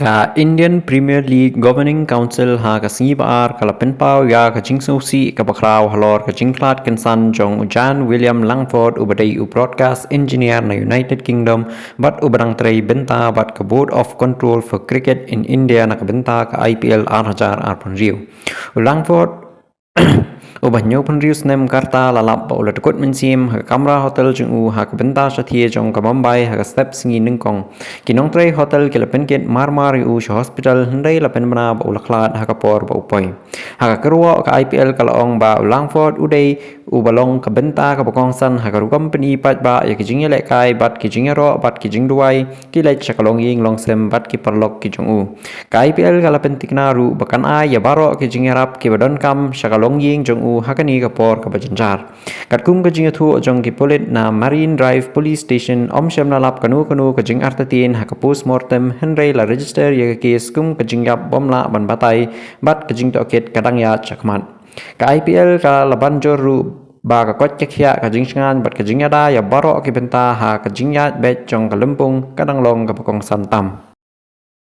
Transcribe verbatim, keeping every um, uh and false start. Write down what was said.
Ka Indian Premier League Governing Council ha ka sngi ba ar ka la pynpaw ïa ka jingsngewsih kaba khraw halor ka jingkhlad kynsan jong u Jan William Langford uba dei u broadcast engineer na United Kingdom bad uba dang trei bynta bad ka Board of Control for Cricket in India na ka bynta ka I P L ar hajar arphew hynriew. U Langford uba hynñiewphew hynriew snem ka rta la lap ba u la dkut mynsiem ha ka kamra hotel jong u ha ka bynta shathie jong ka Mumbai ha ka step sngi nyngkong. Ki nongtrei hotel ki la pynkit marmar ïa u sha hospital hynrei la pynbna ba u la khlad ha ka por ba u poi. Ha ka kyrwoh ka I P L ka la ong ba u Langford u dei uba long ka bynta kaba kongsan ha ka rukom pyni paidbah ïa ki jingïalehkai bad ki jingïaroh bad ki jingduwai ki leit sha ka longïing longsem bad ki paralok ki jong u. Ka I P L ka la pyntikna ruh ba kan ai ïa baroh ki jingïarap kiba donkam sha ka longïing jong u ha kane ka por kaba jynjar. Katkum ka jingïathuh jong ki pulit na Marine Drive Police Station, ym shym la lap kano kano ka jingartatien ha ka post mortem hynrei la register ïa ka case kum ka jingïap bym lah ban batai bad ka jingtohkit ka dang ïaid shakhmat. Ka I P L ka la ban jur ruh ba ka koit ka khiah, ka jingshngaiñ bad ka jingïada ïa baroh ki bynta ha ka jingïaid beit jong ka lympung ka dang long kaba kongsan tam.